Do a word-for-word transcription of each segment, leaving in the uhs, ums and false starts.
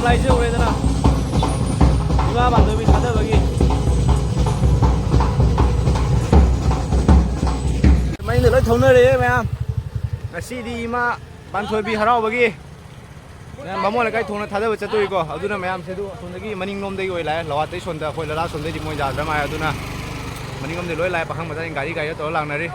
ꯍꯥꯏꯖꯧꯔꯦꯗꯅ, ꯏꯃꯥ ꯄꯥꯟꯊꯣꯏꯕꯤ ꯊꯥꯗꯕꯒꯤ ꯃꯩꯅ ꯂꯣꯏ ꯊꯧꯅꯔꯦ ꯃꯌꯥꯝ꯫ ꯉꯁꯤꯗꯤ ꯏꯃꯥ ꯄꯥꯟꯊꯣꯏꯕꯤ ꯍꯔꯥꯎꯕꯒꯤ ꯃꯌꯥꯝ ꯕꯥꯃꯣꯟ ꯂꯩꯀꯥꯏ ꯊꯣꯡꯅ ꯊꯥꯗꯕ ꯆꯠꯇꯣꯔꯤꯀꯣ꯫ ꯑꯗꯨꯅ ꯃꯌꯥꯝꯁꯦ ꯑꯗꯨ ꯑꯁꯣꯝꯗꯒꯤ ꯃꯅꯤꯡꯂꯣꯝꯗꯒꯤ ꯑꯣꯏ ꯂꯥꯛꯑꯦ, ꯂꯋꯥꯠꯇꯩ ꯁꯣꯝꯗ ꯑꯩꯈꯣꯏ ꯂꯂꯥ ꯁꯣꯝꯗꯩꯗꯤ ꯃꯣꯏ ꯌꯥꯗ꯭ꯔ ꯃꯥꯜꯂꯦ꯫ ꯑꯗꯨꯅ ꯃꯅꯤꯡꯂꯣꯝꯗꯩ ꯂꯣꯏ ꯂꯥꯛꯑꯦ, ꯄꯥꯈꯪ ꯃꯆꯥꯁꯤꯡ ꯒꯥꯔꯤ ꯒꯥꯔꯤꯗ ꯇꯧꯔ ꯂꯥꯛꯅꯔꯤ꯫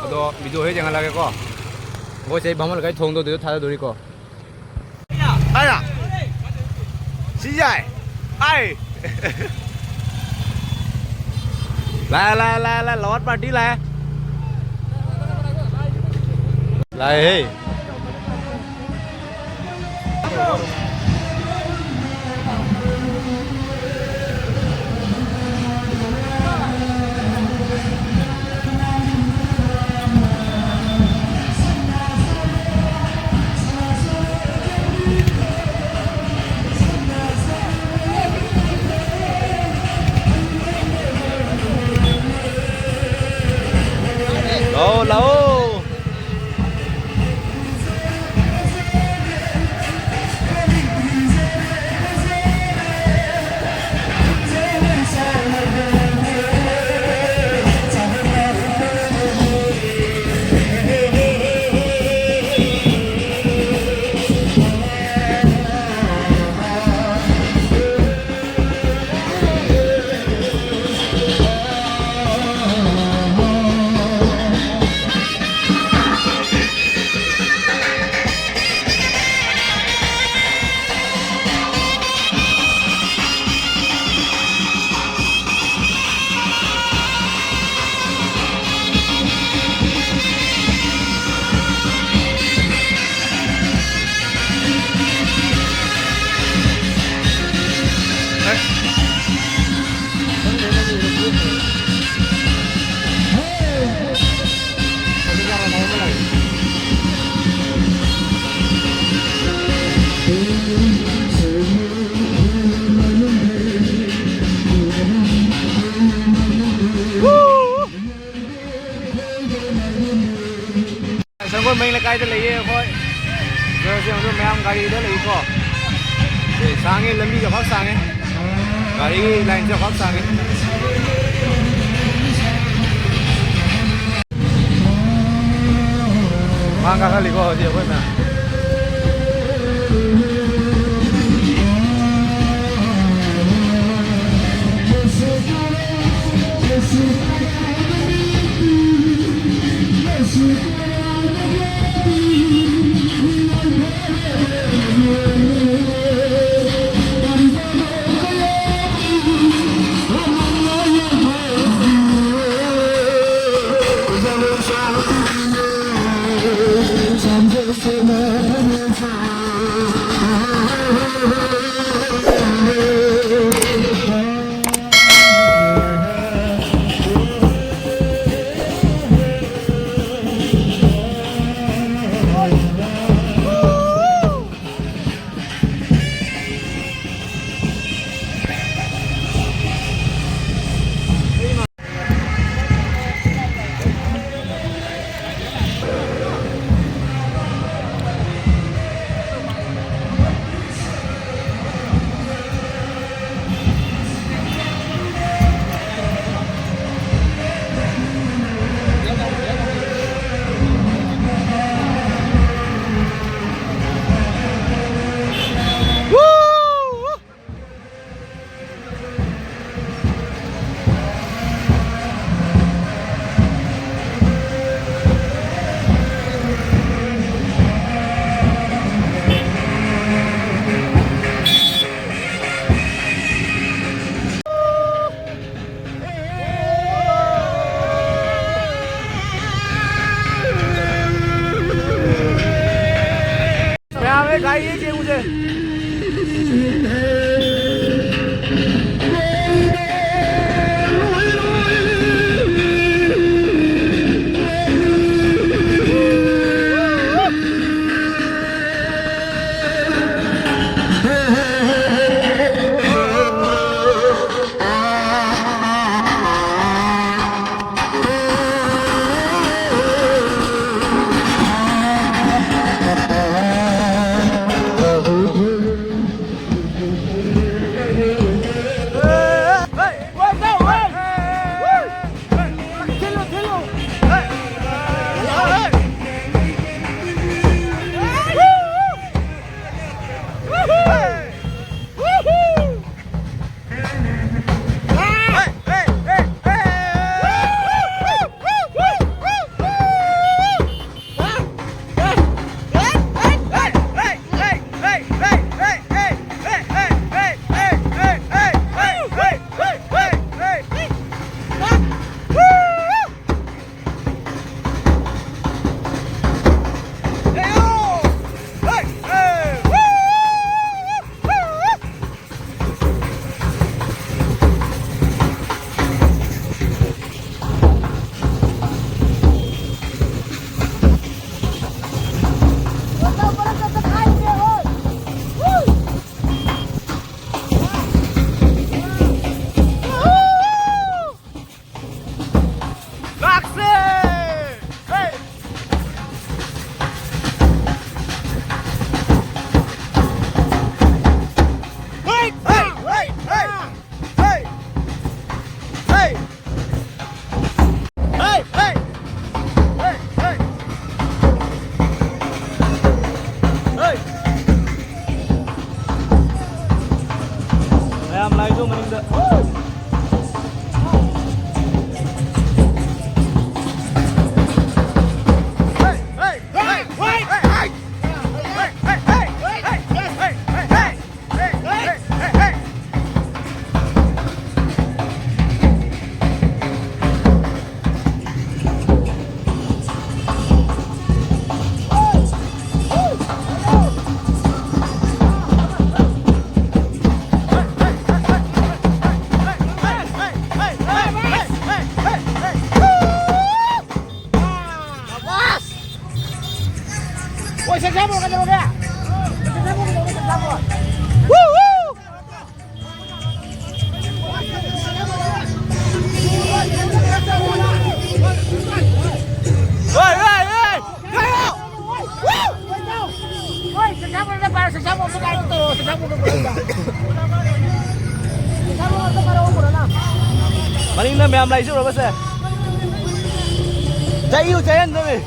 ꯑꯗꯣ ꯚꯤꯗꯤꯑꯣ ꯍꯦꯛ ꯌꯦꯡꯍꯜꯂꯛꯑꯒꯦꯀꯣ꯫ ꯑꯩꯈꯣꯏꯁꯦ ꯕꯥꯃꯣꯟ ꯂꯩꯀꯥꯏ ꯊꯣꯡꯗꯣ ꯑꯗꯨꯗ ꯊꯥꯗꯗꯣꯔꯤꯀꯣ꯫ ꯑꯌꯥ! ꯁꯤ ꯌꯥꯏ! ꯑꯥꯏ! ꯂꯥꯛꯑꯦ, ꯂꯥꯛꯑꯦ, ꯂꯥꯛꯑꯦ, ꯂꯥꯛꯑꯦ, ꯂꯋꯥꯠ ꯄꯥꯔꯇꯤ ꯂꯥꯛꯑꯦ꯫ ꯂꯥꯛꯑꯦꯍꯦ꯫ ꯂꯥꯛꯑꯣ, ꯂꯥꯛꯑꯣ꯫ ꯁꯒꯣꯜꯕꯟ ꯂꯩꯀꯥꯏꯗ ꯂꯩꯌꯦ ꯑꯩꯈꯣꯏ꯫ ꯃꯌꯥꯝ ꯒꯥꯔꯤꯗ ꯂꯩꯀꯣ꯫ ꯑꯦ, ꯁꯥꯡꯉꯦ, ꯂꯝꯕꯤꯁꯦ ꯈ꯭ꯋꯥꯏ ꯁꯥꯡꯉꯦ, ꯒꯥꯔꯤꯒꯤ ꯂꯥꯏꯟꯁꯦ ꯈ꯭ꯋꯥꯏ ꯁꯥꯡꯉꯦ꯫ ꯃꯥ ꯀꯥꯈꯠꯂꯤꯀꯣ ꯍꯧꯖꯤꯛ ꯑꯩꯈꯣꯏ ꯃꯌꯥꯝ꯫ ꯃꯌꯥꯝ ꯍꯦꯛ ꯒꯥꯔꯤ ꯌꯦꯡꯁꯦ ꯎꯁꯦ꯫ ꯍꯣꯏ, ꯁꯦꯛꯁꯟ ꯕꯣꯔꯗ ꯀꯩꯗꯧꯔꯒꯦ? ꯁꯦꯛꯁꯟ ꯕꯣꯔꯗ ꯀꯩꯗꯧꯔꯒꯦ? ꯁꯦꯛꯁꯟ ꯕꯣꯔꯗ? ꯍꯣꯏ, ꯍꯣꯏ, ꯍꯣꯏ! ꯍꯣꯏ, ꯁꯦꯛꯁꯟ ꯕꯣꯔꯗ ꯄꯥꯏꯔꯣ, ꯁꯦꯛꯁꯟ ꯕꯣꯔꯗ ꯄꯥꯏꯔꯣ, ꯁꯦꯛꯁꯟ ꯕꯣꯔꯗ ꯄꯥꯏꯔꯣ꯫ ꯃꯅꯤꯡꯗ ꯃꯌꯥꯝ ꯂꯩꯁꯨ ꯎꯔꯕꯁꯦ꯫ ꯆꯩꯌꯨ, ꯆꯩꯍꯟꯗꯕꯅꯤ꯫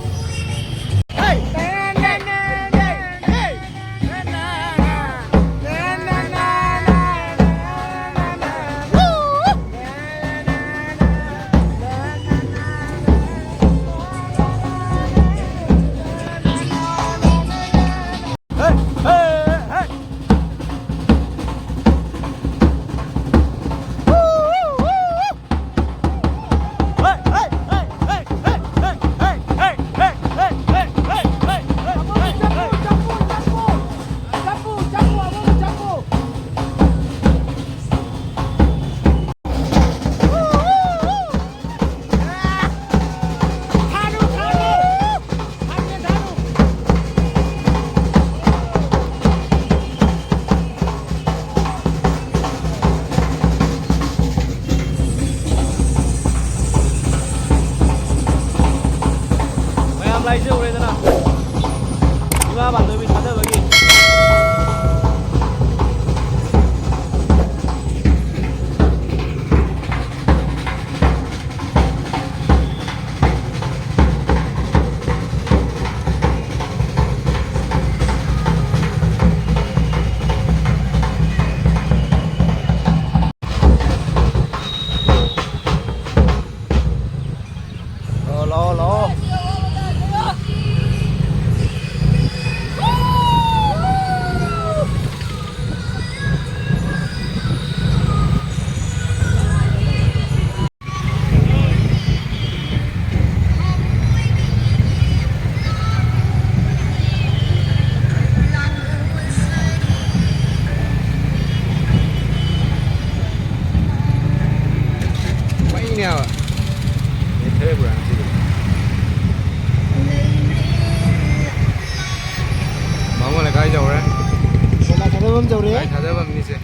ꯌꯧꯔꯦ꯫ ꯂꯥꯏ ꯊꯥꯗꯐꯝꯅꯤꯁꯦ꯫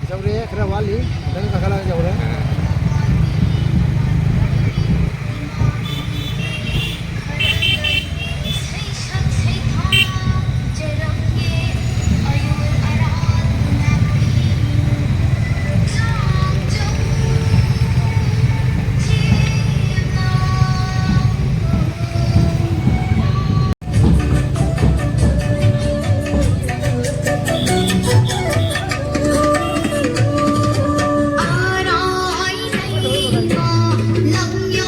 ꯌꯧꯔꯦ, ꯈꯔ ꯋꯥꯠꯂꯤ꯫ ꯈꯤꯇꯪ ꯀꯥꯈꯠꯂꯒ ꯌꯧꯔꯦ꯫ ꯑ꯫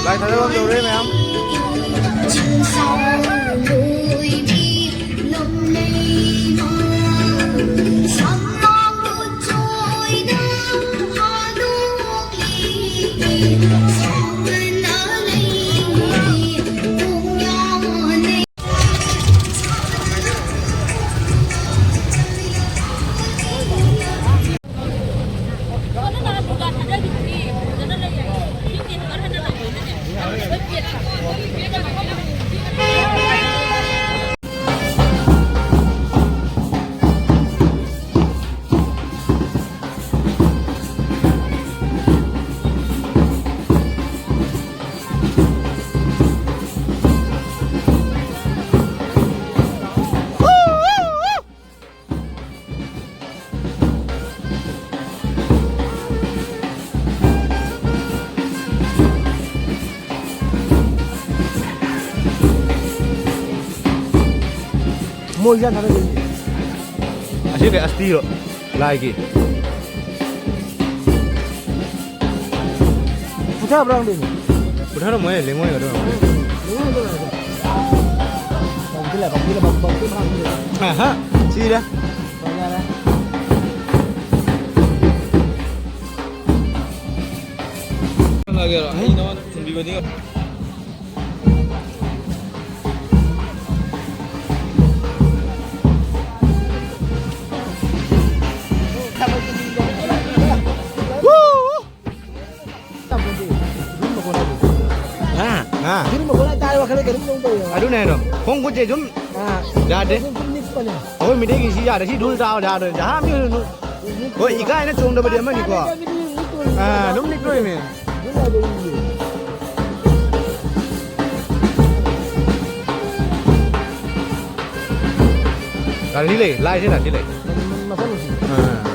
ꯂꯥꯏ ꯊꯥꯗꯐꯝ ꯌꯧꯔꯦ ꯃꯌꯥꯝ꯫ ꯃꯣꯏ ꯏꯟꯖꯥꯡ ꯊꯥꯗꯗꯣꯏꯅꯦ꯫ ꯑꯁꯤ ꯀꯩ ꯑꯁꯇꯤꯔꯣ? ꯂꯥꯏꯒꯤ꯫ ꯄꯨꯊꯕ꯭ꯔꯥ ꯈꯪꯗꯦꯅꯦ꯫ ꯄꯨꯊꯔꯝꯃꯣꯏ, ꯂꯦꯡꯉꯣꯏ ꯑꯗꯨ꯫ ꯂꯦꯡꯉꯣꯏ ꯑꯗꯨ ꯑꯣꯏꯔꯁꯨ꯫ ꯕꯝꯁꯤ ꯂꯩ, ꯕꯝꯁꯤ ꯂꯩ, ꯕꯝ, ꯕꯝꯁꯤ ꯃꯈꯥ ꯀꯨꯝꯁꯤ ꯂꯩ꯫ ꯑꯍꯥ, ꯁꯤꯔꯦ꯫ ꯌꯥꯔꯦ꯫ ꯂꯥꯛꯑꯒꯦꯔꯣ? ꯑꯩ ꯅꯉꯣꯟꯗ ꯊꯤꯟꯕꯤꯕꯅꯤ꯫ ꯑꯥ, ꯑꯥ꯫ ꯑꯗꯨꯅꯦ ꯍꯥꯏꯗꯣ꯫ ꯈꯣꯡ ꯈꯨꯠꯁꯦ ꯁꯨꯝ ꯑꯥ꯫ ꯌꯥꯗꯦ꯫ ꯁꯨꯝ, ꯁꯨꯝ ꯅꯤꯛ-, ꯑꯩꯈꯣꯏ ꯃꯤꯇꯩꯒꯤ ꯁꯤ ꯌꯥꯗꯦ, ꯁꯤ ꯔꯨꯜ ꯇꯥꯕ ꯌꯥꯗꯣꯏꯅꯦ꯫ ꯖꯍꯥ ꯃꯤ ꯍꯣꯏ, ꯏꯀꯥꯏꯅ ꯆꯣꯡꯗꯕꯗꯤ ꯑꯃꯅꯤꯀꯣ꯫ ꯑꯥ, ꯑꯗꯨꯝ ꯅꯤꯛꯇꯣꯏꯅꯦ꯫ ꯒꯥꯔꯤ ꯂꯩ, ꯂꯥꯏꯁꯤꯅ ꯁꯤ ꯂꯩ꯫ ꯑꯥ꯫